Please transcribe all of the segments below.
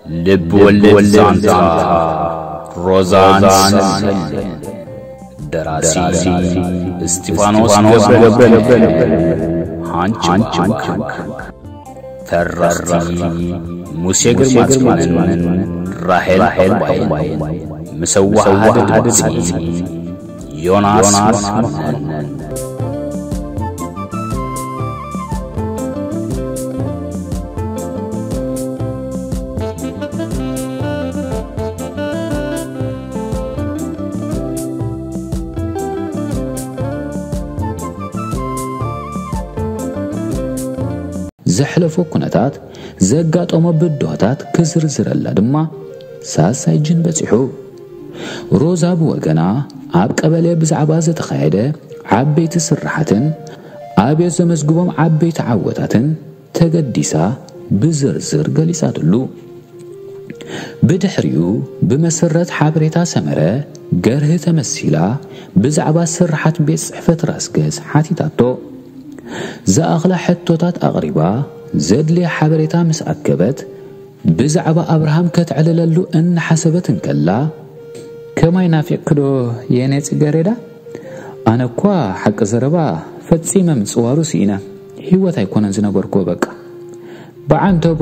ልብ ወለድ ዛንታ ሮዛን ሰሌን። ደራሲ እስጢፋኖስ ገብረ፣ ሃንቺ። ተረኽቲ ሙሴ ግርማጽዮንን ራሄል ዕቑባይን። ምስ ኣወሃሃዲ ድምጺ ዮናስ መኮነን። ዘሕለፎ ኩነታት፣ ዘጋጠሞ ብድሆታት ክዝርዝረላ ድማ ሳልሳይ ጅን በጺሑ። ሮዛ ብወገና ኣብ ቀበሌ ብዛዕባ ዝተኻየደ ዓበይቲ ስራሓትን ኣብዮት ዘመዝግቦም ዓበይቲ ዓወታትን ተገዲሳ ብዝርዝር ገሊጻትሉ። ብድሕሪኡ ብመሰረት ሓበሬታ ሰመረ ገርህ ተመሲላ ብዛዕባ ስራሓት ቤት ጽሕፈት ራስ ገዝ ሓቲታቶ። ዝኣኽላ ሕቶታት ኣቕሪባ ዘድልያ ሓበሬታ ምስ ኣከበት ብዛዕባ ኣብርሃም ከተዕልለሉ እናሓሰበት እንከላ፣ ከማይ ናፊቕክዶ የኔ ጽገሬዳ? ኣነ እኳ ሓቂ ዘረባ ፈጺመ ምጽዋሩ ስኢነ። ህይወት ኣይኮነን ዝነበርኩዎ በቃ። ብዓንተቦ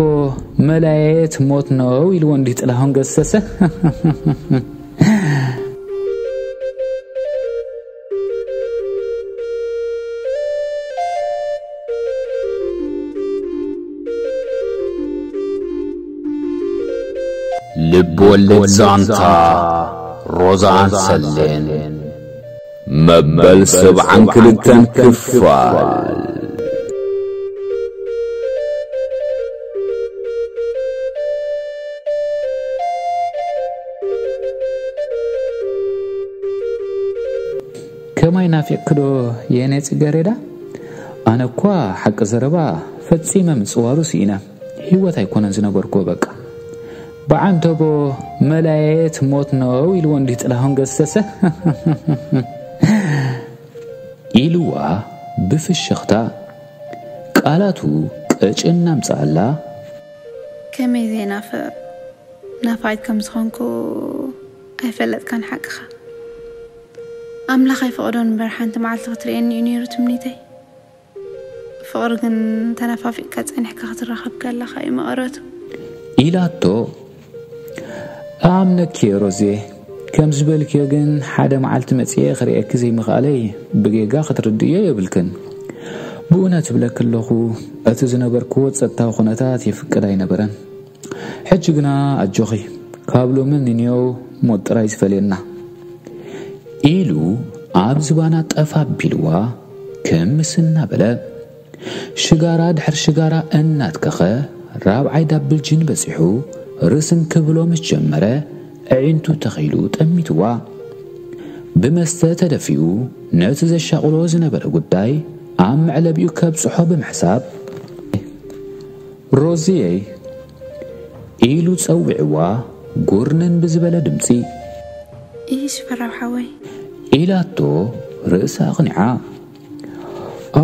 መላየት ሞት ነው ኢልዎ እንዲህ ጥላሁን ገሰሰ። ልብ ወለድ ዛንታ ሮዛን ሰሌን። መበል ሰብዓን ክልተን ክፋል። ከማይ ናፊቕክዶ የኔ ጽገሬዳ? ኣነ እኳ ሓቂ ዘረባ ፈጺመ ምጽዋሩ ስኢነ። ህይወት ኣይኮነን ዝነበርኩዎ በቃ። ብዓንተቦ መላየት ሞት ነው ኢልዎ እንዲህ ጥላሁን ገሰሰ። ኢልዋ ብፍሽኽታ ቃላቱ ቅጭን ኣምጽኣላ። ከመይ ዘይናፍቕ ናፋቂት ከም ዝኾንኩ ኣይፈለጥካን ሓቅኻ። ኣምላኽ ኣይፈቐዶን እምበር ሓንቲ መዓልቲ ክትርእየኒ እዩ ነይሩ ትምኒተይ። ፍቕሪ ግን ተነፋፊቕካ ጸኒሕካ ክትራኸብ ከለኻ እዩ መቐረቱ። ኢላቶ። ኣምነኪ ሮዜ፣ ከም ዝበልክዮ ግን ሓደ መዓልቲ መጽየ ክርእየኪ ዘይምኽኣለይ ብጌጋ ክትርድእዮ የብልክን። ብእውነት እብለኪ ኣለኹ፣ እቲ ዝነበርክዎ ጸጥታዊ ኩነታት የፍቅድ ኣይነበረን። ሕጂ ግና ኣጆኺ፣ ካብ ሎሚ ንኔው ሞት ጥራይ ዝፈልየና። ኢሉ ኣብ ዝባና ጠፍ ኣቢልዋ ክምስ እናበለ፣ ሽጋራ ድሕሪ ሽጋራ እናትከኸ ራብዓይ ዳብል ጂን በጺሑ ርስን ክብሎ ምስ ጀመረ፣ ኣዒንቱ ተኺሉ ጠሚትዋ። ብመስተ ተደፊኡ ነቲ ዘሻቕሎ ዝነበረ ጉዳይ ኣብ መዕለቢኡ ከብጽሖ ብምሕሳብ፣ ሮዚየይ፣ ኢሉ ጸዊዕዋ ጉርንን ብዝበለ ድምጺ። ኢሽ ፈራው ሓወይ። ኢላቶ ርእሳ ኣቕኒዓ። ኦ፣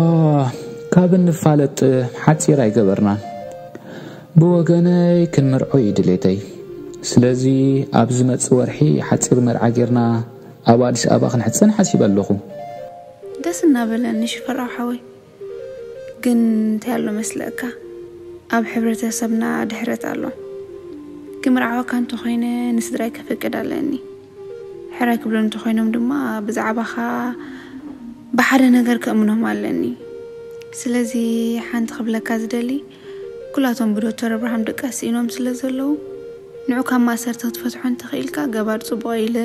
ካብ እንፋለጥ ሓጺር ኣይገበርናን። ብወገነይ ክንምርዖ እዩ ድሌተይ። ስለዚ ኣብ ዝመጽእ ወርሒ ሓጺር መርዓ ጌርና ኣብ ኣዲስ ኣበባ ክንሕጸን ሓሲበ ኣለኹ። ደስ እናበለኒ ሽፈራው ሓወይ። ግን እንታይ ኣሎ መስለካ? ኣብ ሕብረተሰብና ድሕረት ኣሎ። ክምርዓወካ እንተኾይነ ንስድራይ ከፈቅድ ኣለኒ። ሕራይ ክብሎ እንተኾይኖም ድማ ብዛዕባኻ ብሓደ ነገር ከእምኖም ኣለኒ። ስለዚ ሓንቲ ክብለካ ዝደሊ፣ ኩላቶም ብዶክተር ኣብርሃም ድቃስ ስኢኖም ስለ ዘለዉ፣ ንዑ ካብ ማእሰርቲ ክትፈትሖ እንተኽኢልካ ገባር ጽቡቕ ኢለ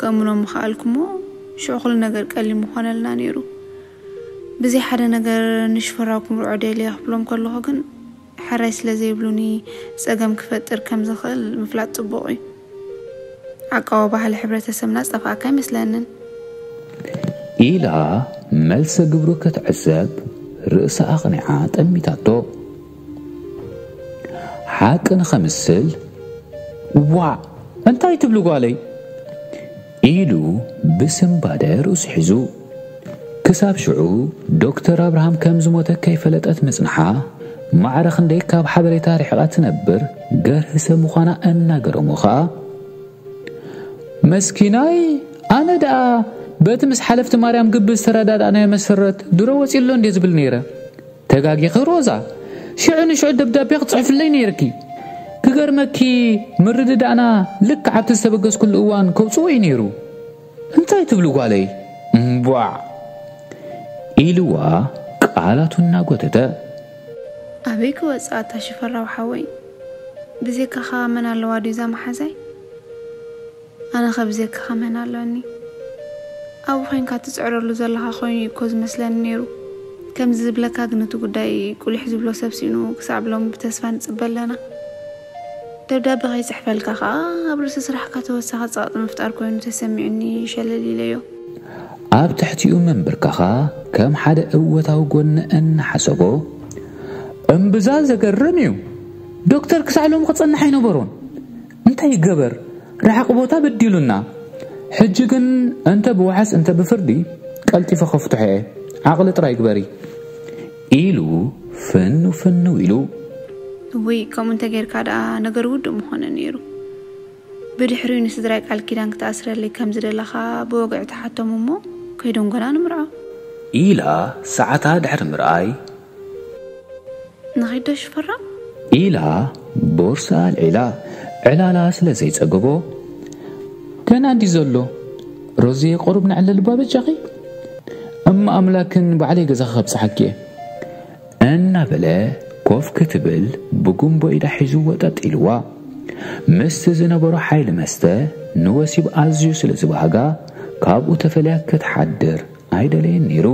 ከእምኖም ምኽኣልኩ እሞ፣ ሽዑ ኩሉ ነገር ቀሊል ምኾነልና ነይሩ። ብዘይ ሓደ ነገር ንሽፈራው ክምርዖ ደልየ ክብሎም ከለኹ ግን፣ ሕራይ ስለ ዘይብሉኒ ጸገም ክፈጥር ከም ዝኽእል ምፍላጥ ጽቡቕ እዩ። ዓቃቢ ባህሊ ሕብረተሰብና ዝጠፍኣካ ኣይመስለንን። ኢላ መልሰ ግብሩ ክትዕዘብ ርእሳ ኣቕኒዓ ጠሚታቶ። ሓቂ ንኸምስል፣ "ዋዕ፣ እንታይ ትብሊ ጓለይ?" ኢሉ ብስንባደ ርእሱ ሒዙ። ክሳብ ሽዑ ዶክተር ኣብርሃም ከም ዝሞተ ከይፈለጠት ምጽንሓ፣ ማዕረ ክንደይ ካብ ሓበሬታ ርሒቓ ትነብር ገርህሰ ምዃና እናገረሞ ኸኣ፣ መስኪናይ፣ ኣነ ደኣ በቲ ምስ ሓለፍቲ ማርያም ግቢ ዝተረዳዳእናዮ መሰረት ድሮ ወጺእሎ እንዴ ዝብል ነይረ። ተጋጊኺ ሮዛ፣ ሽዑ ንሽዑ ደብዳቤ ክጽሕፍለይ ነይርኪ። ክገርመኪ፣ ምርድዳእና ልክዕ ኣብቲ ዝተበገስኩሉ እዋን ከውጽዎ እዩ ነይሩ። እንታይ ትብሉ ጓለይ? እምቧዕ! ኢልዋ ቃላቱ እናጎተተ። ኣበይ ክወጽእ ኣታ ሽፈራው ሓወይ? ብዜካኻ መን ኣለዋ ድዩ እዛ መሓዛይ? ኣነ ኸ ብዜካኻ መን ኣለኒ? ኣብኡ ኾይንካ ትጽዕረሉ ዘለኻ ኾይኑ እዩ እኮ ዝመስለኒ ነይሩ። ከምዚ ዝብለካ ግን እቲ ጉዳይ ቁሊሕ ዝብሎ ሰብ ስኢኑ ክሳዕ ብሎሚ ብተስፋ ንጽበ ኣለና። ደብዳበ ከይጽሕፈልካ ኸኣ ኣብ ርእሲ ስራሕካ ተወሳኺ ጸቕጢ ምፍጣር ኮይኑ ተሰሚዑኒ ሸለል ኢለዮ። ኣብ ትሕቲኡ ምንብርካኻ ከም ሓደ እወታዊ ጎኒ እናሓሰቦ፣ እምብዛ ዘገርም እዩ። ዶክተር ክሳዕ ሎሚ ክጸንሕ ኣይነበሮን። እንታይ ይገበር? ርሓቕ ቦታ በዲሉና። ሕጂ ግን እንተ ብዋሕስ እንተ ብፍርዲ ቀልጢፈ ከፍትሖ እየ። ዓቕሊ ጥራይ ግበሪ። ኢሉ ፍንው ፍንው ኢሉ። እውይ፣ ከምኡ እንተ ጌርካ ደኣ ነገር ውዱእ ምኾነ ነይሩ። ብድሕሪኡ ንስድራይ ቃል ኪዳን ክትኣስረለይ ከም ዝደለኻ ብወግዒ ተሓቶም እሞ ከይደንጎና ንምርዖ። ኢላ ሰዓታ ድሕሪ ምርኣይ። ንኸይድ ዶ ሽፈራ? ኢላ ቦርሳ ኣልዒላ ዕላላ ስለ ዘይጸገቦ። ገና እንዲ ዘሎ ሮዚ ቁሩብ ንዕለል እባ በጃኺ። እማ ኣምላክን ባዕለይ ገዛኺ ከብጽሓኪ እየ። እናበለ ኮፍ ክትብል ብጉንቦ ኢዳ ሒዙ ወጠጥ ኢልዋ። ምስቲ ዝነበሮ ሓይሊ መስተ ንወሲብ ኣዝዩ ስለ ዝበሃጋ ካብኡ ተፈልያ ክትሓድር ኣይደለየን ነይሩ።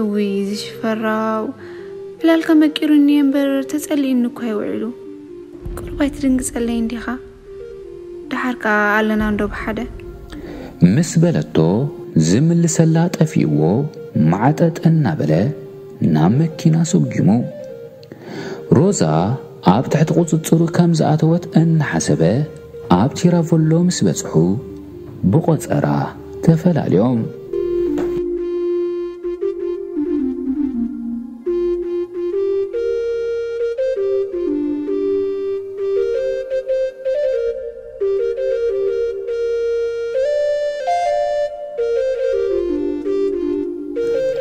እውይ፣ እዚ ሽፈራው ዕላልካ መቂሩኒ እየ እምበር ተጸሊእኒ እኮ ኣይውዕሉ። ቁሩብ ኣይትድንግጸለይ እንዲኻ? ደሓር ከኣ ኣለና እንዶ ብሓደ። ምስ በለቶ ዝምልሰላ ጠፊእዎ ማዕጠጥ እናበለ ናብ መኪና ሰጒሙ። ሮዛ ኣብ ትሕቲ ቁጽጽሩ ከም ዝኣተወት እናሓሰበ ኣብ ቲራቮሎ ምስ በጽሑ ብቆጸራ ተፈላልዮም።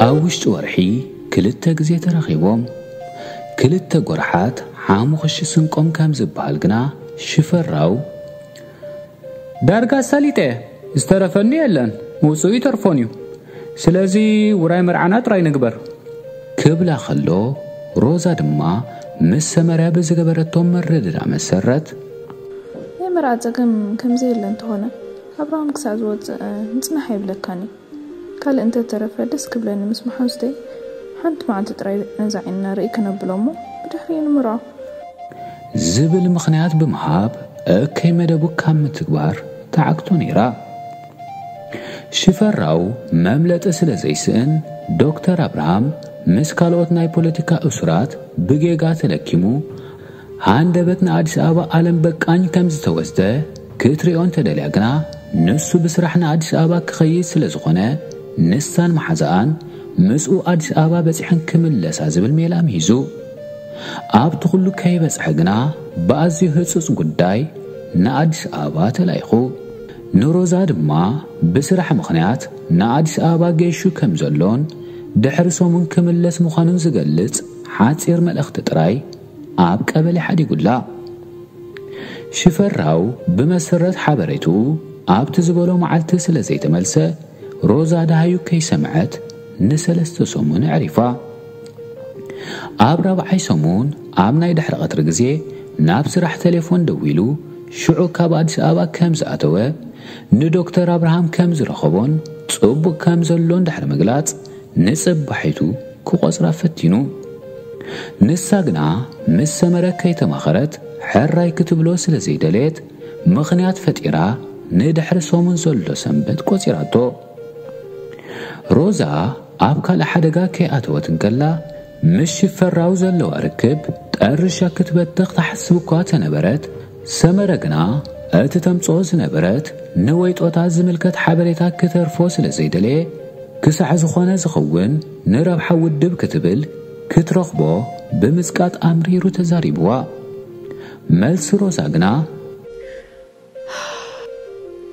ኣብ ውሽጢ ወርሒ ክልተ ግዜ ተራኺቦም። ክልተ ጎርሓት ሓሙኽሺ ስንቆም ከም ዝበሃል ግና ሽፈራው፣ ዳርጋ ኣሳሊጠ፣ ዝተረፈኒ የለን፣ ውጹእ ይተርፎን እዩ። ስለዚ ውራይ መርዓና ጥራይ ንግበር። ክብላ ከሎ፣ ሮዛ ድማ ምስ ሰመረ ብዝገበረቶ ምርድዳእ መሰረት፣ ናይ መርዓ ጸገም ከም ዘየለ እንተኾነ፣ ኣብርሃም ክሳዕ ዝወጽእ ምጽናሕ ኣይብለካን እዩ። ካልእ እንተተረፈ ደስ ክብለኒ ምስ መሓዙተይ ሓንቲ መዓልቲ ጥራይ ነዛ ዓይንና ርኢ ከነብሎ እሞ ብድሕሪኡ ንምርዖ። ዝብል ምኽንያት ብምሃብ እከይ መደቡ ካብ ምትግባር ተዓግቶ ነይራ። ሽፈራው መምለጢ ስለ ዘይስእን፣ ዶክተር ኣብርሃም ምስ ካልኦት ናይ ፖለቲካ እሱራት ብጌጋ ተለኪሙ፣ ሃንደበት ንኣዲስ ኣበባ ኣለም በቃኝ ከም ዝተወስደ ክትሪኦ እንተደልያ ግና፣ ንሱ ብስራሕ ንኣዲስ ኣበባ ክኸይድ ስለ ዝኾነ፣ ንሳን መሓዛኣን ምስኡ ኣዲስ ኣበባ በጺሐን ክምለሳ ዝብል ሜላ ምሂዙ። ኣብቲ ኩሉ ከይበጽሐ ግና፣ ብኣዝዩ ህጹጽ ጉዳይ ንኣዲስ ኣበባ ተላኢኹ። ንሮዛ ድማ ብስራሕ ምኽንያት ንኣዲስ ኣበባ ገይሹ ከም ዘሎን ድሕሪ ሰሙን ክምለስ ምዃኑን ዝገልጽ ሓጺር መልእኽቲ ጥራይ ኣብ ቀበሌ ሓዲጉላ። ሽፈራው ብመሰረት ሓበሬትኡ ኣብቲ ዝበሎ መዓልቲ ስለ ዘይተመልሰ፣ ሮዛ ደሃዩ ከይሰምዐት ንሰለስተ ሰሙን ኣዕሪፋ። ኣብ ራብዓይ ሰሙን ኣብ ናይ ድሕሪ ቀትሪ ግዜ ናብ ስራሕ ቴሌፎን ደዊሉ፣ ሽዑ ካብ ኣዲስ ኣበባ ከም ዝኣተወ፣ ንዶክተር ኣብርሃም ከም ዝረኸቦን ጽቡቕ ከም ዘሎን ድሕሪ ምግላጽ፣ ንጽባሒቱ ክቖጽራ ፈቲኑ። ንሳ ግና ምስ ሰመረ ከይተማኸረት፣ ሕራይ ክትብሎ ስለ ዘይደለየት፣ ምኽንያት ፈጢራ ንድሕሪ ሰሙን ዘሎ ሰንበት ቆጺራቶ። ሮዛ ኣብ ካልእ ሓደጋ ከይኣተወት እንከላ፣ ምስ ሽፈራው ዘለዋ ርክብ ጠርሻ ክትበትኽ ትሓስብ እኳ ተነበረት፣ ሰመረ ግና እቲ ተምጽኦ ዝነበረት ንወይጦታት ዝምልከት ሓበሬታ ክተርፎ ስለ ዘይደለየ፣ ክሳዕ ዝኾነ ዝኸውን ንረብሓ ውድብ ክትብል ክትረኽቦ ብምጽቃጥ ኣምሪሩ ተዛሪብዋ። መልሲ ሮዛ ግና፣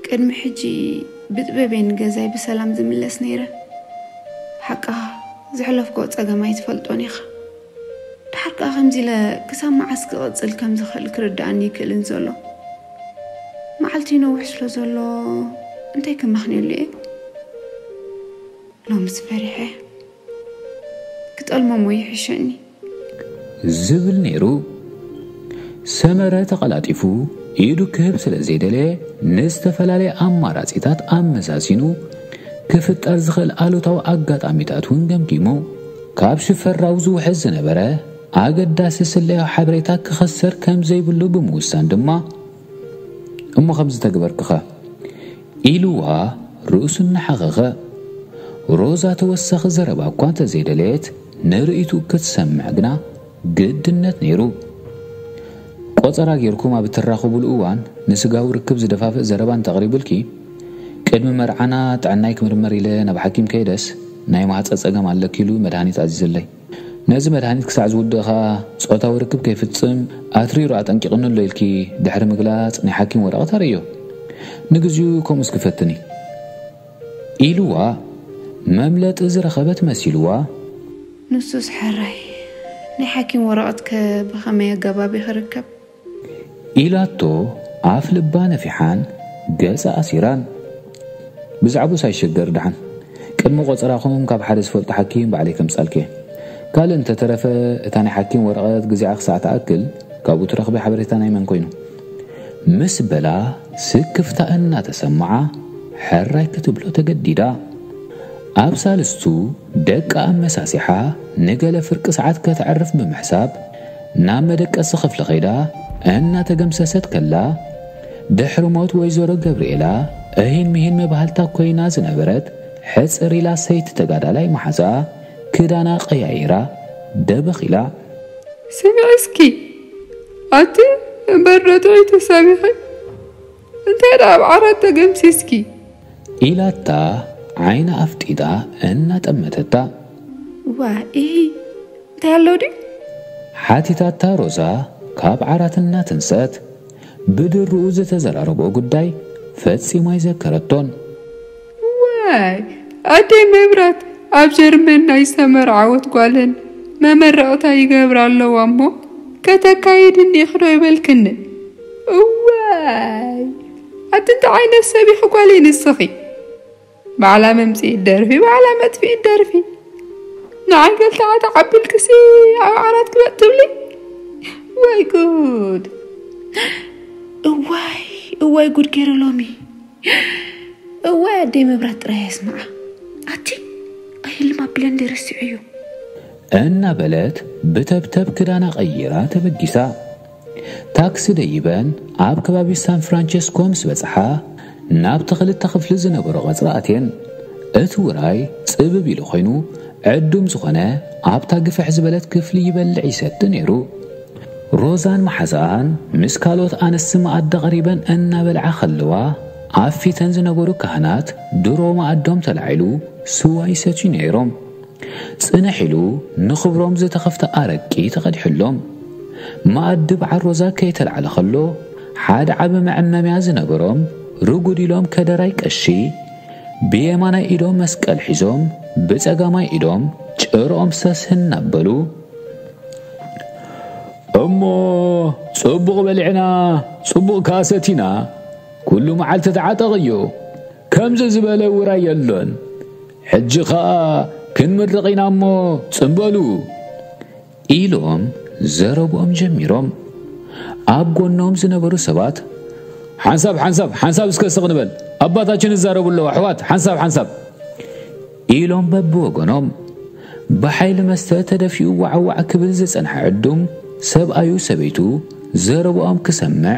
ቅድሚ ሕጂ ብጥበብ እየ ንገዛይ ብሰላም ዝምለስ ነይረ። ሓቃ፣ ዘሕለፍክዎ ጸገም ኣይትፈልጦን ኢኻ። ድሓር ከኣ ከምዚ ኢለ ክሳብ መዓስ ክቕጽል ከም ዝኽእል ክርድኣኒ ይክእልን ዘሎ። መዓልቲ ይነውሕ ስለ ዘሎ እንታይ ክመኽንየሉ እየ? ሎምስ ፈሪሐ። ክጠልሞሞ ይሕሸኒ። ዝብል ነይሩ። ሰመረ ተቐላጢፉ ኢዱ ክህብ ስለ ዘይደለየ፣ ንዝተፈላለየ ኣማራጺታት ኣመዛዚኑ፣ ክፍጠር ዝኽእል ኣሉታዊ ኣጋጣሚታት እውን ገምጊሙ። ካብ ሽፈራው ዝውሕዝ ዝነበረ ኣገዳሲ ስለያዊ ሓበሬታ ክኸስር ከም ዘይብሉ ብምውሳን ድማ፣ "እሞ ከምዚ ተግበርክኸ?" ኢልዋ ርእሱ እናሓኸኸ። ሮዛ ተወሳኺ ዘረባ እኳ እንተዘይደለየት፣ ንርእይቱ ክትሰምዕ ግና ግድነት ነይሩ። "ቆጸራ ጌርኩም ኣብ እትራኸቡሉ እዋን ንስጋዊ ርክብ ዝደፋፍእ ዘረባ እንተቕሪቡልኪ፣ ቅድሚ መርዓና ጥዕናይ ክምርመር ኢለ ናብ ሓኪም ከይደስ ናይ ማህጸ ጸገም ኣለኪ" ኢሉ መድሃኒት ኣዚዝለይ። "ነዚ መድሃኒት ክሳዕ ዝውድእ ኸኣ ጾታዊ ርክብ ከይፍጽም ኣትሪሩ ኣጠንቂቕኒ ኣሎ" ኢልኪ ድሕሪ ምግላጽ ናይ ሓኪም ወረቐት ኣርእዮ። "ንግዚኡ ከምኡስ ክፈትኒ" ኢልዋ መምለጢ ዝረኸበት መሲልዋ። "ንሱስ ሕራይ፣ ናይ ሓኪም ወረቐትከ ብኸመይ ኣገባብ ክርከብ?" ኢላቶ ኣፍ ልባ ነፊሓን ገጻ ኣሲራን። "ብዛዕባኡስ ኣይሽገር፣ ደሓን ቅድሚ ቆጸራኹም ካብ ሓደ ዝፈልጦ ሓኪም ባዕለይ ከምጻልኪ እየ። ካልእ እንተተረፈ እታ ናይ ሓኪም ወረቐት ግዚኣ ክሳዕ ትኣክል ካብኡ ትረኽቢ ሓበሬታ ናይ መን ኮይኑ?" ምስ በላ ስክፍታ እናተሰምዓ፣ ሕራይ ክትብሎ ተገዲዳ። ኣብ ሳልስቱ ደቃ ኣመሳሲሓ ንገለ ፍርቂ ሰዓት ከተዕርፍ ብምሕሳብ ናብ መደቀሲ ክፍሊ ከይዳ እናተገምሰሰት ከላ፣ ድሕሪ ሞት ወይዘሮ ገብርኤላ እሂን ምሂን መባህልታ ኮይና ዝነበረት ሕጽር ኢላ ሰይቲ ተጋዳላይ መሓዛ ክዳና ቀያይራ ደበኽ ኢላ። "ስምዒ እስኪ፣ ኣቲ እምበር ዶ ጥዑይ ተሳቢኺ? እንታይ ደኣ ኣብ ዓራት ተገምሲስኪ?" ኢላታ ዓይና ኣፍጢጣ እናጠመተታ። "ዋ፣ ኢሂ፣ እንታይ ኣሎ ድዩ?" ሓቲታታ ሮዛ ካብ ዓራት እናተንሰአት። ብድርኡ ዝተዘራረብኦ ጉዳይ ፈጺማ ኣይዘከረቶን። "ዋይ፣ ኣደይ መብራት ኣብ ጀርመን ናይ ዝተመርዓወት ጓለን መመረቕታ ይገብራ ኣለዋ እሞ ከተካይድኒ ኢኺ ዶ ኣይበልክንን? እዋይ፣ ኣቲ እንታይ ዓይነት ሰብ ኢኺ ጓለይ ንስኺ? ባዕላ መምጽኢት ደርፊ፣ ባዕላ መጥፍኢት ደርፊ። ንዓይ ገልታዓ ተዓቢልክሲ ኣብ ዓራት ክበጥ ትብሊ? ወይ ጉድ! እዋይ፣ እዋይ ጉድ ገይሩ ሎሚ። እዋይ ኣደይ መብራት ጥራይ ኣስምዓ። ኣቲ ኣይህልም ኣቢለ እንደ ረሲዐዮ." እናበለት ብተብተብ ክዳና ቀይራ ተበጊሳ። ታክሲ ደይበን ኣብ ከባቢ ሳን ፍራንቸስኮ ምስ በጽሓ፣ ናብቲ ክልተ ክፍሊ ዝነበሮ ቀጽሪ ኣትየን። እቲ ውራይ ጽብብ ኢሉ ኮይኑ፣ ዕዱም ዝኾነ ኣብታ ግፍሕ ዝበለት ክፍሊ ይበልዕ ይሰቲ ነይሩ። ሮዛን መሓዛኣን ምስ ካልኦት ኣንስቲ መኣዲ ቀሪበን እናበልዓ ከለዋ፣ ኣብ ፊተን ዝነበሩ ካህናት ድሮ መኣዶም ተላዒሉ ስዋ ይሰትዩ ነይሮም። ጽንሕ ኢሉ ንኽብሮም ዝተኸፍተ ኣረቂ ተቐዲሑሎም። መኣዲ በዓል ሮዛ ከይተላዕለ ከሎ፣ ሓደ ዓቢ መዐመምያ ዝነበሮም ርጉድ ኢሎም ከደራይ ቀሺ፣ ብየማናይ ኢዶም መስቀል ሒዞም፣ ብጸጋማይ ኢዶም ጭርኦም ሰስ እናበሉ፣ "እሞ ጽቡቕ በሊዕና፣ ጽቡቕ ከኣ ሰቲና፣ ኩሉ መዓልቲ ተዓጠቕዮ፣ ከምዚ ዝበለ ውራይ የሎን። ሕጂ ኸኣ ክንምርቕ ኢና እሞ ጽምበሉ" ኢሎም ዘረብኦም ጀሚሮም። ኣብ ጎኖም ዝነበሩ ሰባት፣ "ሓንሳብ፣ ሓንሳብ፣ ሓንሳብ እስከ ስቕ ንበል፣ ኣባታችን ይዛረቡ ኣለዉ ኣሕዋት፣ ሓንሳብ፣ ሓንሳብ" ኢሎም በብወገኖም። ብሓይሊ መስተ ተደፊኡ ዋዕዋዕ ክብል ዝጸንሐ ዕዱም፣ ሰብኣዩ ሰበይቱ ዘረብኦም ክሰምዕ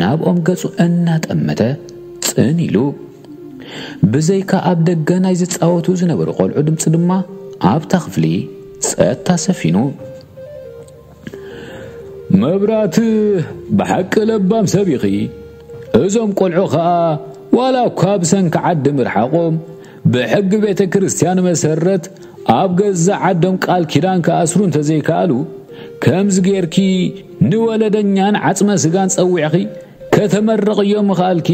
ናብኦም ገጹ እናጠመተ ጽን ኢሉ። ብዘይካ ኣብ ደገ ናይ ዝጻወቱ ዝነበሩ ቆልዑ ድምጺ ድማ ኣብታ ክፍሊ ጸጥታ ሰፊኑ። "መብራት ብሓቂ ለባም ሰብ ኢኺ። እዞም ቆልዑ ኸኣ ዋላ እኳ ብሰንኪ ዓዲ ምርሓቖም ብሕጊ ቤተ ክርስቲያን መሰረት ኣብ ገዛእ ዓዶም ቃል ኪዳን ክኣስሩ እንተዘይከኣሉ፣ ከምዚ ጌርኪ ንወለደኛን ዓጽመ ስጋን ጸዊዕኺ ከተመርቕዮ ምኽኣልኪ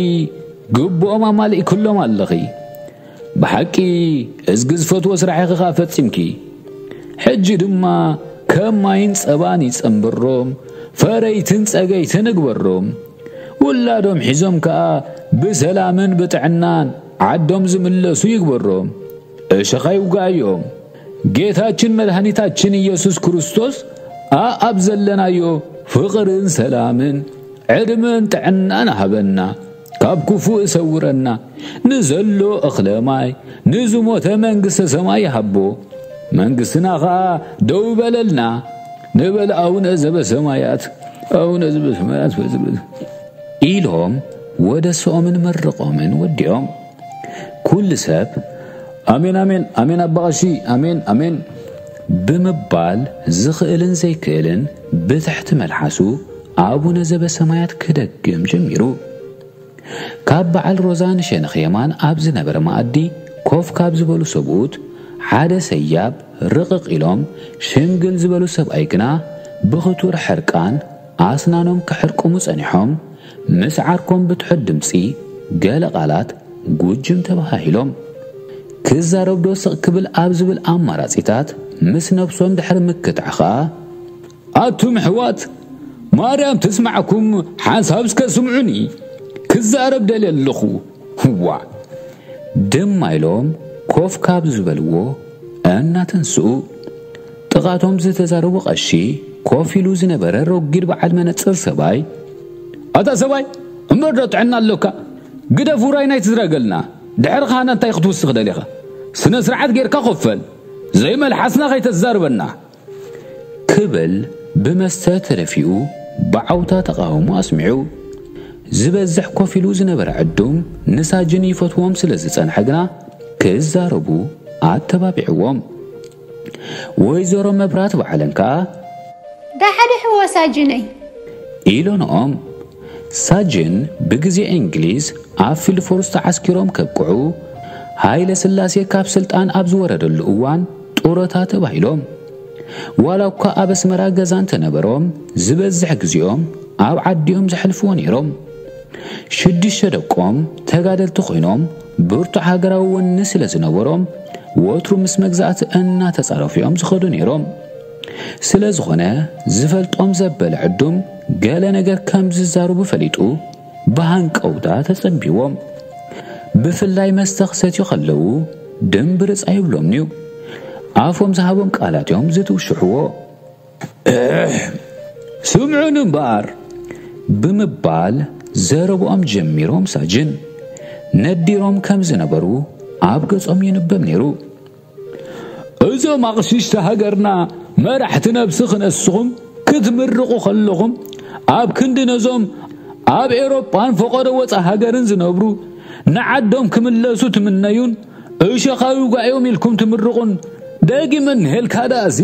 ግብኦም ኣማሊእክሎም ኣለኺ። ብሓቂ እዝጊ ዝፈትዎ ስራሕኺ ኸኣ ፈጺምኪ። ሕጂ ድማ ከም ማይን ጸባን ይጸንብሮም፣ ፈረይትን ጸገይትን እግበሮም። ውላዶም ሒዞም ከኣ ብሰላምን ብጥዕናን ዓዶም ዝምለሱ ይግበሮም። እሸኻ ይውጋእዮም። ጌታችን መድኃኒታችን ኢየሱስ ክርስቶስ ኣኣብ ዘለናዮ ፍቕርን ሰላምን ዕድመን ጥዕናን ሃበና። ካብ ክፉእ እሰውረና። ንዘሎ እኽለ ማይ፣ ንዝሞተ መንግሥተ ሰማይ ይሃቦ። መንግሥትና ኸኣ ደው ይበለልና። ንበል ኣቡነ ዘበሰማያት፣ ኣቡነ ዘበሰማያት በዝብል። ኢሎም ወደ ሰኦምን መርቖምን ወዲኦም። ኩሉ ሰብ፣ "ኣሜን፣ ኣሜን፣ ኣሜን ኣባ ቀሺ፣ ኣሜን፣ ኣሜን" ብምባል ዝኽእልን ዘይክእልን ብትሕቲ መልሓሱ ኣቡነ ዘበሰማያት ክደግም ጀሚሩ። ካብ በዓል ሮዛ ንሸነኽ የማን ኣብ ዝነበረ መኣዲ ኮፍ ካብ ዝበሉ ሰብኡት ሓደ ሰያብ ርቕቕ ኢሎም፣ ሽምግል ዝበሉ ሰብኣይ ግና ብኽቱር ሕርቃን ኣስናኖም ክሕርቁሙ ጸኒሖም፣ ምስ ዓርኮም ብትሑት ድምጺ ገለ ቃላት ጉጅም ተባሃሂሎም። ክዛረብ ዶ ስቕ ክብል ኣብ ዝብል ኣማራጺታት ምስ ነብሶም ድሕሪ ምክታዕ ኸኣ፣ "ኣቱም ኣሕዋት፣ ማርያም ትስማዕኩም፣ ሓንሳብ እስከ ስምዑኒ፣ ክዛረብ ደልየ ኣለኹ። ዋዕ!" ድማ ኢሎም ኮፍ ካብ ዝበልዎ እናተንስኡ፣ ጥቓቶም ዝተዛረቡ ቀሺ ኮፍ ኢሉ ዝነበረ ረጒድ በዓል መነጽር ሰብኣይ፣ "ኣታ ሰብኣይ፣ እምበር ዶ ጥዕና ኣሎካ? ግደፍ ውራይና ኣይትዝረገልና። ድሕሪ ኻህና እንታይ ክትውስኽ ደሊኻ? ስነ ስርዓት ጌርካ ኮፍ በል። ዘይመልሓስና ከይተዛርበና" ክብል ብመስተ ተደፊኡ ብዓውታ ተቓውሞ ኣስሚዑ። ዝበዝሕ ኮፍ ኢሉ ዝነበረ ዕዱም ንሳጅን ይፈትዎም ስለ ዝጸንሐ ግና ክዛረቡ ኣተባቢዕዎም። ወይዘሮ መብራት ባዕለን ከኣ፣ "ዳሕድሕዎ ሳጅነይ" ኢሎንኦም። ሳጅን ብግዜ እንግሊዝ ኣብ ፊልድ ፎርስ ተዓስኪሮም ከብቅዑ፣ ሃይለ ስላሴ ካብ ስልጣን ኣብ ዝወረደሉ እዋን ጡረታ ተባሂሎም። ዋላ እኳ ኣብ ኣስመራ ገዛ እንተነበሮም፣ ዝበዝሕ ግዜኦም ኣብ ዓዲኦም ዘሕልፍዎ ነይሮም። ሽዱሽተ ደቆም ተጋደልቲ ኮይኖም፣ ብርቱዕ ሃገራዊ ወኒ ስለ ዝነበሮም፣ ወትሩ ምስ መግዛእቲ እናተጻረፉ እዮም ዝኸዱ ነይሮም። ስለ ዝኾነ፣ ዝፈልጦም ዘበለ ዕዱም ገለ ነገር ከም ዝዛረቡ ፈሊጡ፣ ብሃንቀውታ ተጸቢዎም። ብፍላይ መስተ ክሰትዩ ከለዉ ድምብርጽ ኣይብሎምን'ዩ። ኣፎም ዝሃቦም ቃላት እዮም ዝትውሽሕዎ። "እሕ፣ ስምዑኒ እምበኣር" ብምባል ዘረብኦም ጀሚሮም ሳጅን ነዲሮም ከም ዝነበሩ ኣብ ገጾም ይንበብ ነይሩ። "እዞም ኣቕሽሽቲ ሃገርና መራሕቲ ነብሲ ክነስኹም ክትምርቑ ከለኹም፣ ኣብ ክንዲ ነዞም ኣብ ኤውሮጳን ፈቐዶ ወጻኢ ሃገርን ዝነብሩ ንዓዶም ክምለሱ ትምነዩን እሾኻዊ ጓዮም ኢልኩም ትምርቑን፣ ደጊመ እንሄልካ ደኣሲ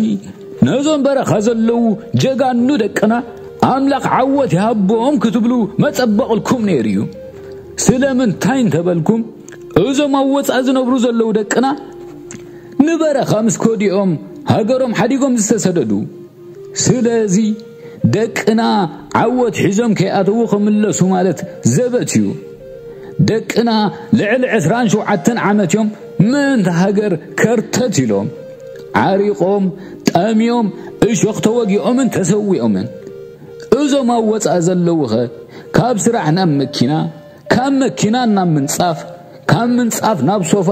ነዞም በረኻ ዘለዉ ጀጋኑ ደቅና ኣምላኽ ዓወት ይሃቦም ክትብሉ መጸበቕልኩም ነይሩ እዩ። ስለምንታይ እንተበልኩም፣ እዞም ኣብ ወጻኢ ዝነብሩ ዘለዉ ደቅና ንበረኻ ምስ ከዲኦም ሃገሮም ሓዲጎም ዝተሰደዱ። ስለዚ ደቅና ዓወት ሒዞም ከይኣተዉ ክምለሱ ማለት ዘበት እዩ። ደቅና ልዕሊ ዕስራን ሸውዓተን ዓመት እዮም ምእንቲ ሃገር ከርተት ኢሎም፣ ዓሪቖም፣ ጠምዮም፣ እሾኽ ተወጊኦምን ተሰዊኦምን። እዞም ኣብ ወጻኢ ዘለዉኸ ካብ ስራሕ ናብ መኪና፣ ካብ መኪና ናብ ምንጻፍ፣ ካብ ምንጻፍ ናብ ሶፋ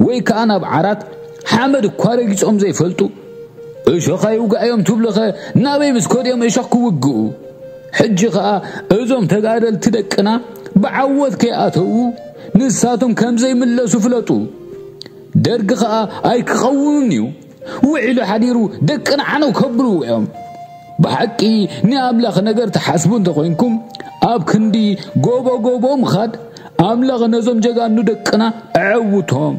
ወይ ከኣ ናብ ዓራት ሓመድ እኳ ረጊጾም ዘይፈልጡ። እሾኽ ኣይውጋዮም ትብልኸ ናበይ ምስ ከድዮም እሾኽ ክውግኡ? ሕጂ ኸኣ እዞም ተጋደልቲ ደቅና ብዓወት ከይኣተዉ ንሳቶም ከም ዘይምለሱ ፍለጡ። ደርጊ ኸኣ ኣይክቐውምን እዩ። ውዒሉ ሓዲሩ ደቅና ዓነው ከብልዎ እዮም። ብሓቂ ናይ ኣምላኽ ነገር ትሓስቡ እንተኾይንኩም፣ ኣብ ክንዲ ጎቦ ጎቦ ምኻድ፣ ኣምላኽ ነዞም ጀጋኑ ደቅና ኣዐውቶም፣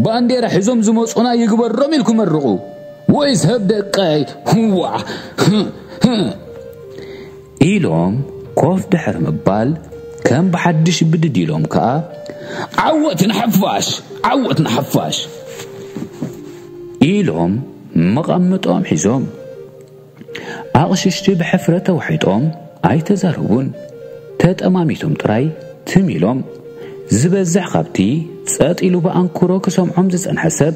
ባንዴራ ሒዞም ዝመጹና ይግበሮም ኢልኩም መርቑ። ወይ ሰብ ደቀይ፣ ዋዕ፣ ኢሎም ኮፍ ድሕሪ ምባል፣ ከም ብሓድሽ ብድድ ኢሎም ከኣ፣ "ዓወት ንሓፋሽ! ዓወት ንሓፋሽ!" ኢሎም መቐምጦም ሒዞም። ኣቕሽሽቲ ብሕፍረት ተዋሒጦም ኣይተዛረቡን። ተጠማሚቶም ጥራይ ትም ኢሎም። ዝበዝሕ ካብቲ ጸጥ ኢሉ ብኣንክሮ ክሰምዖም ዝጸንሐ ሰብ፣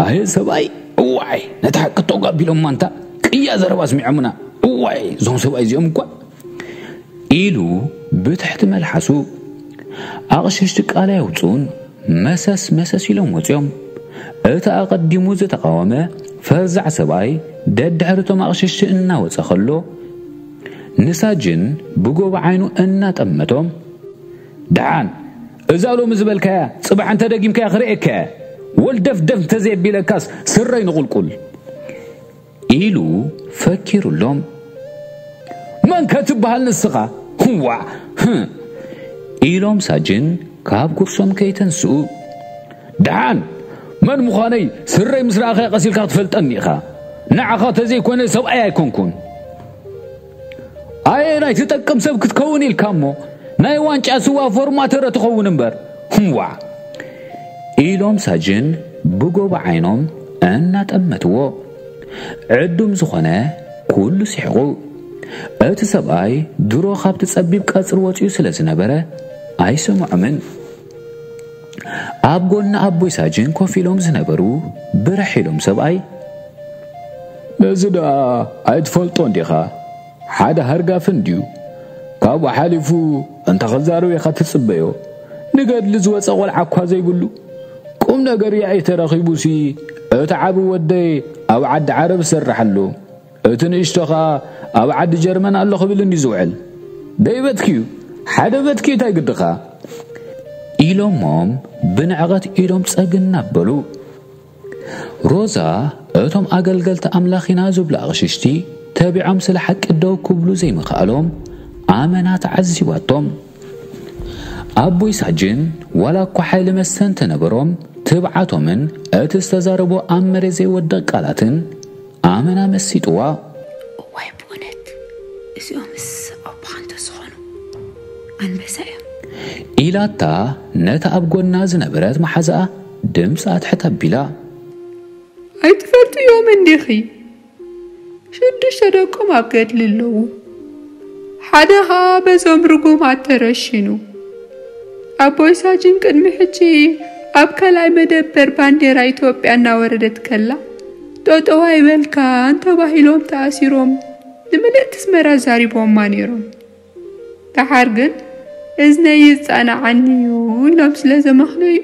"ኣየ ሰብኣይ፣ እዋይ፣ ነቲ ሓቂ ተጓቢሎማ እንታ ቅያ ዘረባ ኣስሚዖምና፣ እዋይ፣ እዞም ሰብኣይ እዚኦም እኳ" ኢሉ ብትሕቲ መልሓሱ። ኣቕሽሽቲ ቃል ኣየውጽኡን፣ መሰስ መሰስ ኢሎም ወጺኦም። እቲ ኣቐዲሙ ዝተቓወመ ፈዛዕ ሰብኣይ ደድሕሪቶም ኣቕሽሽቲ እናወጸ ከሎ፣ ንሳጅን ብጎቦ ዓይኑ እናጠመቶም፣ "ደሓን፣ እዛ ሎሚ ዝበልካያ ጽባሕ እንተ ደጊምካያ ክርእየካያ፣ ወልደፍደፍ እንተዘየቢለካስ ስረይ ንቑልቁል" ኢሉ ፈኪሩሎም። "መን ከ ትበሃል ንስኻ? ዋዕ! ህም!" ኢሎም ሳጅን ካብ ኩርሶም ከይተንስኡ። "ደሓን፣ መን ምዃነይ ስረይ ምስ ረኣኻዮ ቀሲልካ ክትፈልጠኒ ኢኻ። ንዓኻ ተዘይኮነ ሰብኣይ ኣይኮንኩን። ኣየ ናይ ትጠቅም ሰብ ክትከውን ኢልካ እሞ፣ ናይ ዋንጫ ስዋ ፎርማተረ ትኸውን እምበር። ህምዋ!" ኢሎም ሳጅን ብጎቦ ዓይኖም እናጠመትዎ። ዕዱም ዝኾነ ኩሉ ስሒቑ። እቲ ሰብኣይ ድሮ ካብቲ ጸቢብ ቀጽሪ ወጺኡ ስለ ዝነበረ ኣይሰምዖምን። ኣብ ጎኒ ኣቦይ ሳጅን ኮፍ ኢሎም ዝነበሩ ብርሕ ኢሎም ሰብኣይ፣ "ነዚ ደኣ ኣይትፈልጦን ዲኻ? ሓደ ሃርጋፍ እንድዩ። ካብኡ ሓሊፉ እንተ ኸዛረብ ኢኻ ትጽበዮ። ንገድሊ ዝወጸ ቖልዓ እኳ ዘይብሉ። ቁም ነገር ያኢ ተረኺቡሲ፣ እቲ ዓቢ ወደይ ኣብ ዓዲ ዓረብ ይሰርሕ ኣሎ። እቲ ንእሽቶ ኸኣ ኣብ ዓዲ ጀርመን ኣሎ ክብል እንድዩ ዝውዕል። ደይበትክዩ፣ ሓደ በትኪ እንታይ ግድኻ?" ኢሎሞም ብንዕቐት ኢዶም ጸግን እናበሉ። ሮዛ፣ እቶም ኣገልገልቲ ኣምላኽ ኢና ዝብሉ ኣቕሽሽቲ ተቢዖም ስለ ሓቂ ደው ክብሉ ዘይምኽኣሎም ኣመና ተዓዚባቶም። ኣቦይ ሳጅን ዋላ እኳ ሓይሊ መሰ እንተነበሮም፣ ትብዓቶምን እቲ ዝተዛረቦ ኣብ መሬት ዘይወድቕ ቃላትን ኣመና መሲጥዋ። "እዋይ ብእውነት እዚኦምስ ኣቦኻ እንተዝኾኑ ኣንበሳ እዮም" ኢላታ ነታ ኣብ ጎና ዝነበረት መሓዛኣ ድምጻ ኣትሕት ኣቢላ። "ኣይትፈልጥዮምን ዲኺ? ሽዱሽተ ደቆም ኣብ ገድሊ ኣለዉ። ሓደ ኸኣ በዞም ርጉማት ተረሺኑ። ኣቦይ ሳጅን ቅድሚ ሕጂ ኣብ ካልኣይ መደበር ባንዴራ ኢትዮጵያ እናወረደት ከላ፣ ጠጠው ኣይበልካን ተባሂሎም ተኣሲሮም ንምልእቲ ኣስመራ ዛሪቦማ ነይሮም። ደሓር ግን እዝነይ ይጻናዓኒ እዩ ኢሎም ስለ ዘመኽንዩ፣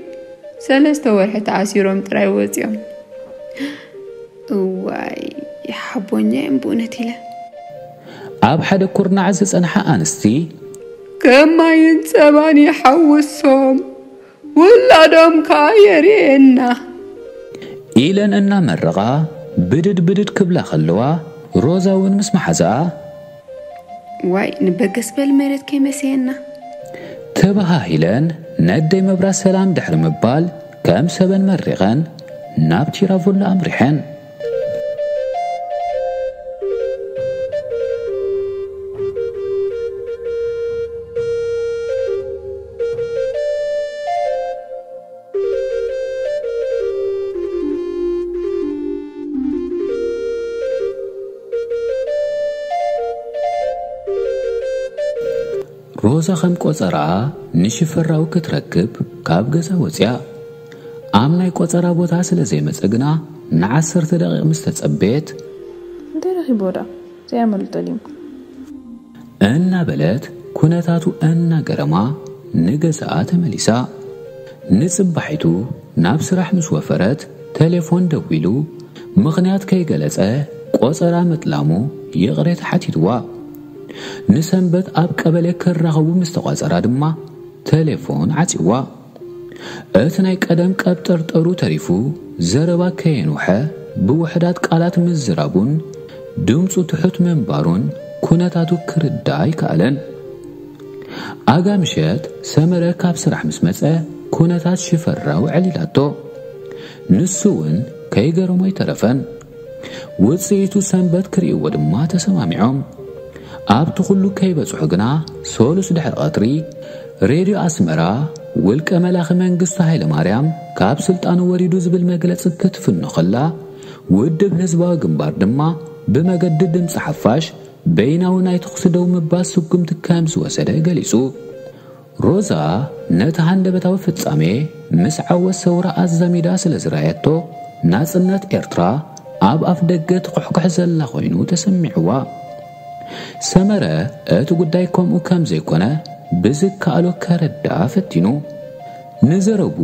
ሰለስተ ወርሒ ተኣሲሮም ጥራይ ወጺኦም። እዋይ፣ ይሓቦኛ እዮም ብእውነት" ኢለ። ኣብ ሓደ ኩርናዕ ዝጸንሓ ኣንስቲ፣ "ከም ማይን ጸባን ይሓውሶም፣ ውላዶም ከኣ የርእየና" ኢለን እናመረቓ ብድድ ብድድ ክብላ ከለዋ፣ ሮዛ እውን ምስ መሓዛኣ፣ "ዋይ፣ ንበገስ በል መሬት ከይመሰየና" ተባሃሂለን ነደይ መብራት ሰላም ድሕሪ ምባል፣ ከም ሰበን መሪቐን ናብ ቲራቮላ ኣምሪሐን። ሮዛ ከም ቆጸራኣ ንሽፈራው ክትረክብ ካብ ገዛ ወጽያ። ኣብ ናይ ቆጸራ ቦታ ስለ ዘይመጸ ግና ንዓሰርተ ደቂቕ ምስ ተጸበየት፣ "እንታይ ረኺብዎ ደኣ? ዘይኣመልጦ ድዩ?" እናበለት ኩነታቱ እናገረማ ንገዛኣ ተመሊሳ። ንጽባሒቱ ናብ ስራሕ ምስ ወፈረት ተሌፎን ደዊሉ ምኽንያት ከይገለጸ ቆጸራ ምጥላሙ ይቕሬታ ሓቲትዋ። ንሰንበት ኣብ ቀበሌ ክራኸቡ ምስ ተቋጸራ ድማ ተሌፎን ዓጽዋ። እቲ ናይ ቀደም ቀብጠርጠሩ ተሪፉ ዘረባ ከየንውሐ ብውሕዳት ቃላት ምዝራቡን ድምፁ ትሑት ምንባሩን ኩነታቱ ክርዳ ኣይከኣለን። ኣጋ ምሸት ሰመረ ካብ ስራሕ ምስ መጸ ኩነታት ሽፈራው ዕሊላቶ። ንሱ እውን ከይገረሞ ኣይተረፈን። ውጽኢቱ ሰንበት ክርእይዎ ድማ ተሰማሚዖም። ኣብቲ ኩሉ ከይበጽሑ ግና ሰሉስ ድሕሪ ቀትሪ ሬድዮ ኣስመራ ውልቀ መላኺ መንግስቱ ሃይለማርያም ካብ ስልጣኑ ወሪዱ ዝብል መግለጺ ክትፍኖ ከላ፣ ውድብ ህዝባዊ ግንባር ድማ ብመገዲ ድምፂ ሓፋሽ በይናዊ ናይ ተኹሲ ደው ምባል ስጉምቲ ከም ዝወሰደ ገሊጹ። ሮዛ ነቲ ሃንደበታዊ ፍጻሜ ምስ ዓወት ሰውራ ኣዛሚዳ ስለ ዝረኣየቶ፣ ናጽነት ኤርትራ ኣብ ኣፍ ደገ ትኹሕኩሕ ዘላ ኮይኑ ተሰሚዕዋ። ሰመረ እቲ ጉዳይ ከምኡ ከም ዘይኮነ ብዝከኣሎ ከረድኣ ፈቲኑ። ንዘረቡ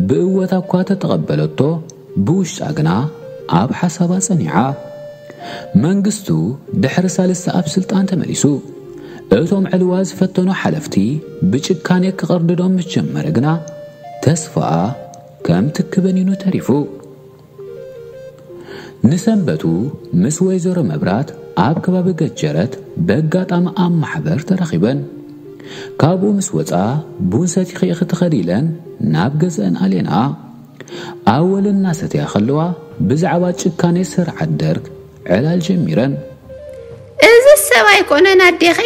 ብእወታ እኳ ተተቐበለቶ፣ ብውሽጣ ግና ኣብ ሓሳባ ጸኒዓ። መንግስቱ ድሕሪ ሳልስቲ ኣብ ስልጣን ተመሊሱ። እቶም ዕልዋ ዝፈተኑ ሓለፍቲ ብጭካኔ ክቐርድዶም ምስ ጀመረ ግና፣ ተስፋኣ ከም ትኪ በኒኑ ተሪፉ። ንሰንበቱ ምስ ወይዘሮ መብራት ኣብ ከባቢ ገጀረት በጋጣሚ ኣብ ማሕበር ተራኺበን። ካብኡ ምስ ወጻ፣ ቡን ሰቲኺ ኢኺ ትኸዲ ኢለን ናብ ገዝአን ኣልየንኣ። ኣወል እናሰተያ ከለዋ ብዛዕባ ጭካኔ ስርዓት ደርግ ዕላል ጀሚረን። እዚ ሰብ ኣይኮነን ኣዴኺ፣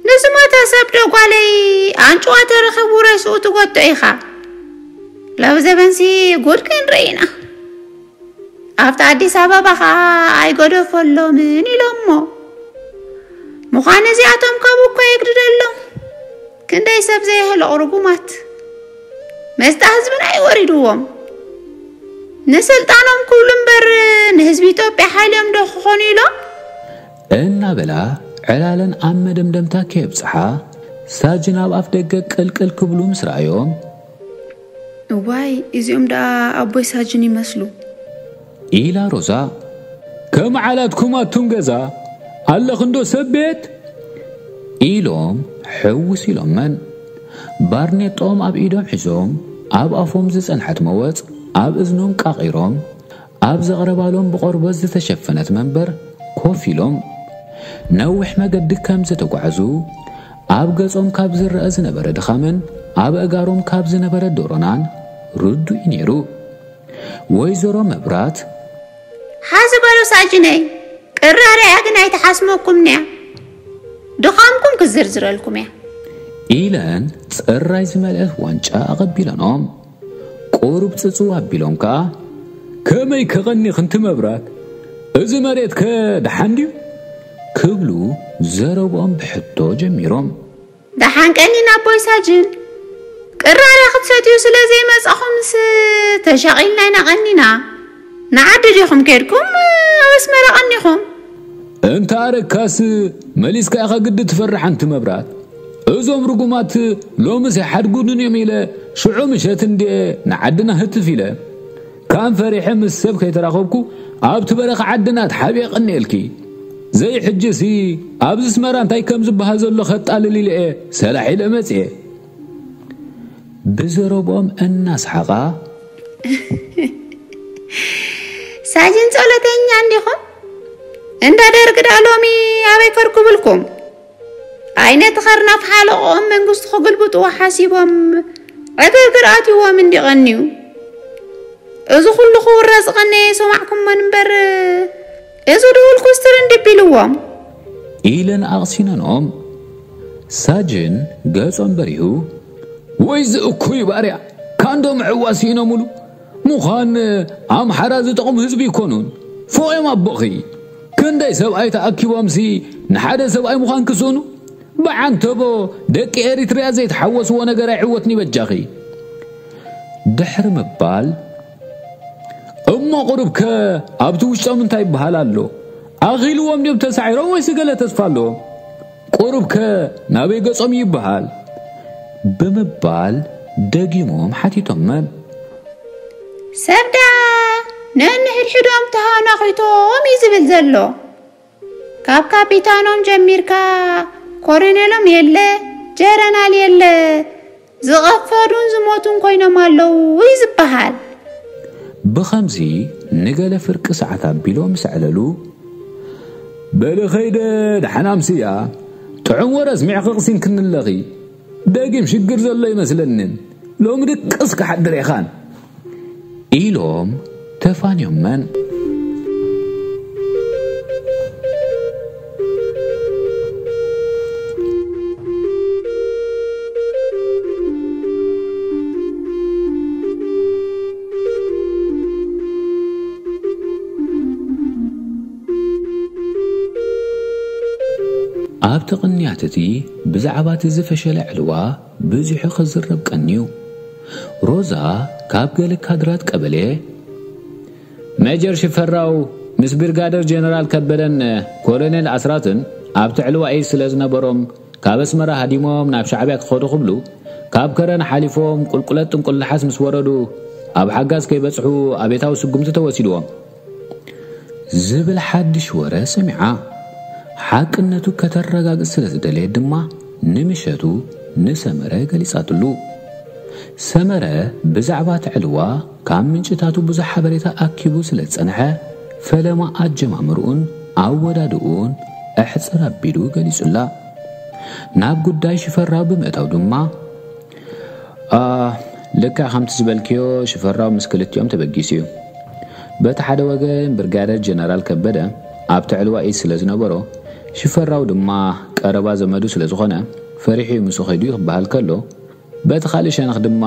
ንዝሞተ ሰብ ዶ ጓለይ ኣንጭዋ ተረኺቡ ሬስኡ ትጎቶ ኢኻ? ሎሚ ዘበንሲ ጉድ ክንርኢ ኢና። ኣብቲ ኣዲስ ኣበባ ኸኣ ኣይገደፈሎምን ኢሎሞ። ምዃን እዚኣቶም ካብኡ እኳ የግድደሎም። ክንደይ ሰብ ዘየህለቑ ርጉማት። መስጣ ህዝብና እዩ ወሪድዎም። ንስልጣኖም ክብሉ እምበር ንህዝቢ ኢትዮጵያ ሓልዮም ዶ ክኾኑ ኢሎም? እናበላ ዕላለን ኣብ መደምደምታ ከየብጽሓ፣ ሳጅን ኣብ ኣፍ ደገ ቅልቅል ክብሉ ምስ ረኣዮም፣ "እዋይ፣ እዚኦም ደኣ ኣቦይ ሳጅን ይመስሉ?" ኢላ ሮዛ። "ከም ዓላትኩም ኣቱም ገዛ ኣለኽንዶ ሰብ ቤት?" ኢሎም ሕውስ ኢሎመን። ባርኔጦም ኣብ ኢዶም ሒዞም፣ ኣብ ኣፎም ዝጸንሐት መወጽ ኣብ እዝኖም ቃቒሮም፣ ኣብ ዘቕረባሎም ብቆርበት ዝተሸፈነት መንበር ኮፍ ኢሎም፣ ነዊሕ መገዲ ከም ዝተጓዕዙ፣ ኣብ ገጾም ካብ ዝረኣ ዝነበረ ድኻምን ኣብ ኣእጋሮም ካብ ዝነበረ ዶሮናን ርዱእ እዩ ነይሩ። ወይዘሮ መብራት፣ "ሓዚ በሉ ሳጅነይ፣ ቅራርያ ግን ኣይትሓስመኩምንያ። ድኻምኩም ክዝርዝረልኩም እያ." ኢለን ጽራይ ዝመልአት ዋንጫ ኣቐቢለኖም። ቁሩብ ጽጽው ኣቢሎም ከኣ፣ "ከመይ ከቐኒ ክንቲ መብራት? እዚ መሬትከ ደሓን ድዩ?" ክብሉ ዘረብኦም ብሕቶ ጀሚሮም። "ደሓን ቀኒና ኣቦይ ሳጅን። ቅራርያ ክትሰትዩ ስለ ዘይመጻኹምስ ተሻቒልና ኢና ቀኒና። ንዓዲ ዲኹም ከድኩም ኣብ ኣስመራ ቀኒኹም?" "እንተ ኣረግካስ መሊስካ ኢኻ ግዲ ትፈርሕ ኣንቲ መብራት። እዞም ርጉማት ሎምስ ኣይሓድጉንን እዮም ኢለ ሽዑ ምሸት እንድየ ንዓድና ህትፍ ኢለ። ካን ፈሪሐ ምስ ሰብ ከይተራኸብኩ ኣብቲ በረኻ ዓድና ተሓቢኤ ቀኒኤልኪ። ዘይሕጅሲ ኣብዚ ኣስመራ እንታይ ከም ዝበሃል ዘሎ ከጣልል ኢለ እየ ሰላሕ ኢለ መጽየ." ብዘረብኦም እናሰሓቓ፣ "ሳጅን ጸሎተኛ እንዲኹም? እንዳ ደርግ ደኣ ሎሚ ኣበይ ከርኩብልኩም? ኣይነቲ ኸርናፍ ሓለቕኦም መንግስቱ ክግልብጥዎ ሓሲቦም ዕግርግር ኣትይዎም እንዲቐንዩ። እዚ ኩሉ ክውረ ዝቐነየ ሰማዕኩሞን እምበር፣ እዚ ድውል ኩስትር እንድቢልዎም?" ኢለን ኣቕሲነንኦም። ሳጅን ገጾም በሪሁ፣ "ወይ ዝእኩይ ባርያ፣ ካንዶ ምዕዋስ ኢኖምሉ? ምዃን ኣምሓራ ዝጠቕሙ ህዝቢ ይኮኑን። ፎኦም ኣቦኺ። ክንደይ ሰብኣይ ተኣኪቦምሲ ንሓደ ሰብኣይ ምዃን ክስእኑ? ብዓንተቦ ደቂ ኤሪትርያ ዘይተሓወስዎ ነገር ኣይዕወትኒ በጃኺ." ድሕሪ ምባል፣ "እሞ ቁሩብከ ኣብቲ ውሽጦም እንታይ ይበሃል ኣሎ? ኣኺልዎም ድዮም ተሳዒሮም ወይስ ገለ ተስፋ ኣለዎም? ቁሩብከ ናበይ ገጾም ይበሃል?" ብምባል ደጊሞም ሓቲቶመን። "ሰብ ደኣ ነንሕድሕዶም ተሃናኺቶም እዩ ዝብል ዘሎ። ካብ ካፒታኖም ጀሚርካ ኮሎኔሎም የለ፣ ጀረናል የለ፣ ዝቐፈዱን ዝሞቱን ኮይኖም ኣለዉ እዩ ዝበሃል." ብኸምዚ ንገለ ፍርቂ ሰዓት ኣቢሎም ምስ ኣዕለሉ፣ "በሊ ኸይደ ደሓን ኣምስያ፣ ጥዑም ወረ ኣስሚዕኺ ቅሲንክኒ ኣለኺ። ደጊም ሽግር ዘሎ ይመስለንን፣ ሎሚ ድቅስ ክሓድር ኢኻን?" ኢሎም ተፋንዮመን። ኣብቲ ቅንያት እቲ ብዛዕባ እቲ ዝፈሸለ ዕልዋ ብዙሑ ክዝረብ ቀንዩ። ሮዛ ካብ ገለ ካድራት ቀበሌ፣ ሜጀር ሽፈራው ምስ ብርጋደር ጀነራል ከበደን ኮሎኔል ኣስራትን ኣብቲ ዕልዋ ኢድ ስለ ዝነበሮም፣ ካብ ኣስመራ ሃዲሞም ናብ ሻዕብያ ክኸዱ ክብሉ፣ ካብ ከረን ሓሊፎም ቁልቁለት ጥንቁልሓስ ምስ ወረዱ፣ ኣብ ሓጋዝ ከይበጽሑ ኣቤታዊ ስጉምቲ ተወሲድዎም። ዝብል ሓድሽ ወረ ሰሚዓ፣ ሓቅነቱ ከተረጋግጽ ስለ ዝደለየት ድማ፣ ንምሸቱ ንሰመረ ገሊጻትሉ። ሰመረ ብዛዕባ እቲ ዕልዋ ካብ ምንጭታቱ ብዙሕ ሓበሬታ ኣኪቡ ስለ ዝጸንሐ፣ ፈለማ ኣጀማምርኡን ኣወዳድኡን ኣሕጽር ኣቢሉ ገሊጹላ። ናብ ጉዳይ ሽፈራው ብምእታው ድማ፣ "ኣ፣ ልክዕ ከምቲ ዝበልክዮ ሽፈራው ምስ ክልቲኦም ተበጊሱ እዩ። በቲ ሓደ ወገን ብርጋደር ጀነራል ከበደ ኣብቲ ዕልዋ ኢድ ስለ ዝነበሮ፣ ሽፈራው ድማ ቀረባ ዘመዱ ስለ ዝኾነ፣ ፈሪሑ እዩ ምስኡ ከይዱ ክበሃል ከሎ፣ በቲ ካልእ ሸነኽ ድማ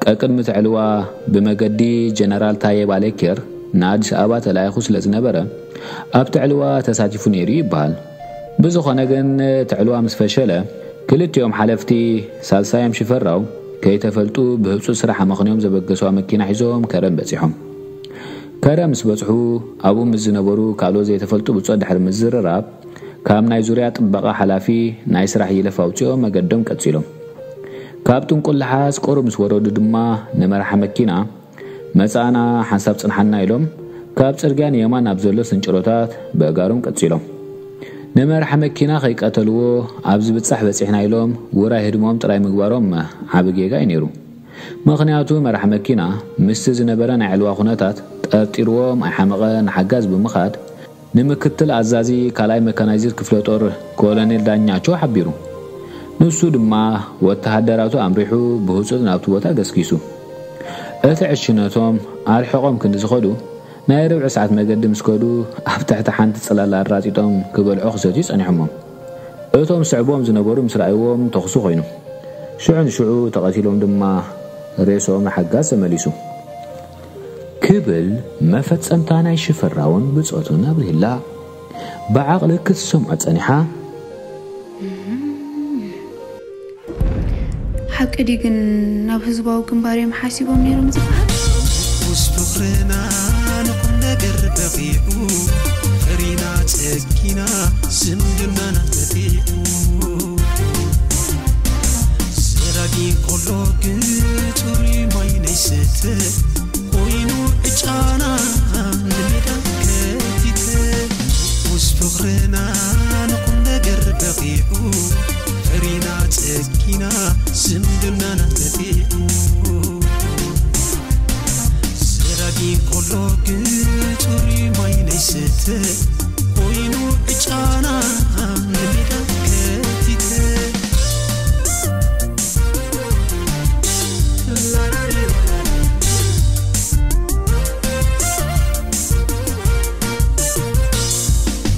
ቀቅድሚ እቲ ዕልዋ ብመገዲ ጀነራል ታየ ባለኬር ንኣዲስ ኣበባ ተላኢኹ ስለ ዝነበረ፣ ኣብቲ ዕልዋ ተሳቲፉ ነይሩ ይበሃል። ብዝኾነ ግን፣ እቲ ዕልዋ ምስ ፈሸለ፣ ክልቲኦም ሓለፍቲ፣ ሳልሳዮም ሽፈራው፣ ከይተፈልጡ ብህጹጽ ስራሕ ኣመኽንዮም ዘበገስዋ መኪና ሒዞም ከረን በጺሖም። ከረን ምስ በጽሑ፣ ኣብኡ ምስ ዝነበሩ ካልኦት ዘይተፈልጡ ብጾት ድሕሪ ምዝርራብ፣ ካብ ናይ ዙርያ ጥበቓ ሓላፊ ናይ ስራሕ ይለፍ ኣውጺኦም መገዶም ቀጺሎም። ካብ ጥንቁልሓስ ቁሩብ ምስ ወረዱ ድማ ንመርሓ መኪና፣ "መጻና፣ ሓንሳብ ጽንሓና" ኢሎም ካብ ጽርግያ ንየማን ኣብ ዘሎ ስንጭሮታት ብእጋሮም ቀጺሎም። ንመርሓ መኪና ከይቀተልዎ ኣብ ዝብጻሕ በጺሕና ኢሎም ውራይ ህድሞም ጥራይ ምግባሮም ዓቢ ጌጋ እዩ ነይሩ። ምኽንያቱ መራሕ መኪና ምስቲ ዝነበረ ናይ ዕልዋ ኩነታት ጠርጢርዎም ኣይሓመቐ ንሓጋዝ ብምኻድ ንምክትል ኣዛዚ ካልኣይ መካናይዝድ ክፍለ ጦር ኮሎኔል ዳኛቸው ሓቢሩ። ንሱ ድማ ወተሃደራቱ ኣምሪሑ ብህጹጽ ናብቲ ቦታ ገስጊሱ። እቲ ዕሽነቶም ኣርሒቖም ክንዲ ዝኸዱ ናይ ርብዒ ሰዓት መገዲ ምስ ከዱ ኣብ ትሕቲ ሓንቲ ጽላል ኣራጢጦም ክበልዑ ክሰትዩ ጸኒሖሞም። እቶም ስዕቦም ዝነበሩ ምስ ረኣይዎም ተኹሲ ኮይኑ። ሽዑ ንሽዑ ተቐቲሎም ድማ ሬስኦም ንሓጋዝ ተመሊሱ። ክብል መፈጸምታ ናይ ሽፈራውን ብጾቱን ኣብሪህላ። ብዓቕሊ ክትሰምዖ ጸኒሓ። ሓቂ ድዩ ግን ናብ ህዝባዊ ግንባር እዮም ሓሲቦም ነይሮም ዝበሃል? ውስ ፍቕርና ንኹን ነገር በቂዑ፣ ፈሪና ጸጊና ዝምድናና ተጢዑ። ሰራጊ እንኮሎ ግን ጽሩይ ማይ ናይ ስተ ኮይኑ ዕጫና ንሜዳ ከፊተ። ውስ ፍቕርና ንኹን ነገር በቂዑ፣ ፈሪና ጸጊና ዝምድናና ተጢዑ። ሰራጊ እንኮሎ ግን ጽሩይ ማይ ናይ ስተ ኮይኑ ዕጫና ንሜዳ ከፊተ።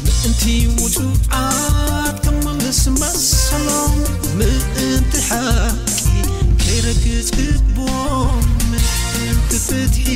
ምእንቲ ውጹዓት ክመልስ መሰሎም፣ ምእንቲ ሓቂ ከይረግጽ ልቦም፣ ምእንቲ ፍትሒ